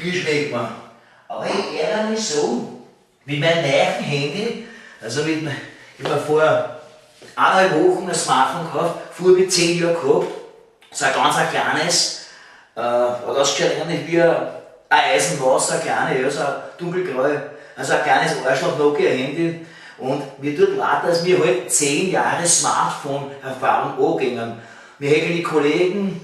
Bier schmeckt mir. Aber ich ärgere mich so, mit meinem neuen Handy, also mit, ich habe mir vor 1,5 Wochen ein Smartphone gekauft, vorher mit 10 Jahren gehabt, so ein ganz ein kleines, hat ausgeschaut eigentlich wie ein Eisenwasser, ein kleines, ja, so ein dunkelgrau, also ein kleines Arschloch Nokia Handy. Und mir tut leid, dass mir halt 10 Jahre Smartphone-Erfahrung angingen. Mir hängen die Kollegen,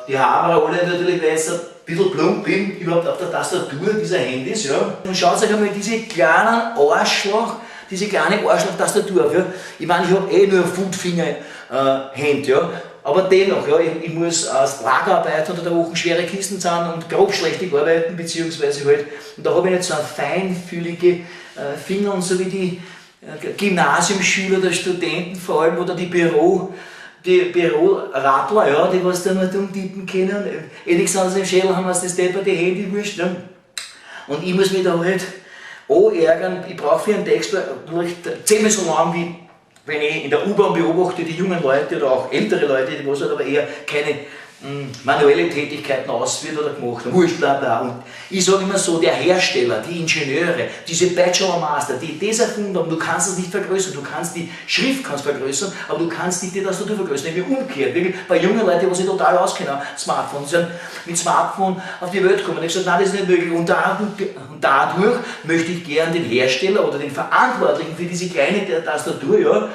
die haben alle natürlich, weil ich jetzt ein bisschen plump bin, überhaupt auf der Tastatur dieser Handys, ja. Und schaut euch einmal diese kleinen Arschloch, diese kleine Arschloch-Tastatur auf, ja. Ich meine, ich hab eh nur Footfinger, Hand, ja. Aber dennoch, ja, ich muss als Lagerarbeiter unter der Woche schwere Kisten zahlen und grob schlechtig arbeiten, beziehungsweise halt, und da hab ich nicht so feinfühlige Finger und so wie die Gymnasiumschüler oder Studenten vor allem oder die Büroradler, ja, die was da nur dumm tippen können, eh nichts anderes im Schädel haben, als das depperte Handy wurscht, ne? Und ich muss mich da halt ärgern, ich brauche für einen Text vielleicht 10-mal so lang, wie wenn ich in der U-Bahn beobachte, die jungen Leute oder auch ältere Leute, die was halt aber eher keine manuelle Tätigkeiten ausführen oder gemacht haben. Wurscht, bla bla. Und ich sage immer so, der Hersteller, die Ingenieure, diese Bachelor Master, die das erfunden haben, du kannst das nicht vergrößern, du kannst die Schrift kannst vergrößern, aber du kannst nicht die Tastatur vergrößern. Nämlich umgekehrt, wirklich bei jungen Leuten, die sich total auskennen, Smartphone, die sind mit Smartphone auf die Welt gekommen. Und ich habe gesagt, nein, das ist nicht möglich. Und dadurch möchte ich gern den Hersteller oder den Verantwortlichen für diese kleine Tastatur, ja,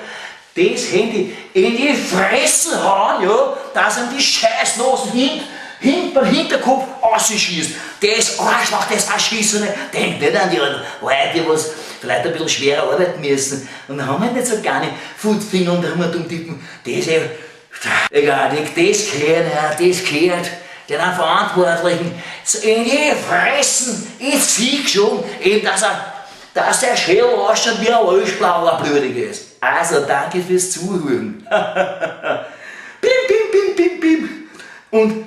das Handy in die Fresse hauen, ja, dass ihm die Scheißnosen beim Hinterkopf ausschießt. Das Arschloch, das Verschissene, denkt nicht an die Leute, die was vielleicht ein bisschen schwerer arbeiten müssen. Und dann haben wir nicht so kleine Footfinger und haben wir dumm tippen. Das ist egal, das gehört, ja, das gehört den Verantwortlichen in die Fressen. Ich sieh schon, eben, dass der Schädel ausschaut wie ein Löschblauer blutig ist. Also, danke fürs Zuhören. Bim, bim, bim, bim, bim. Und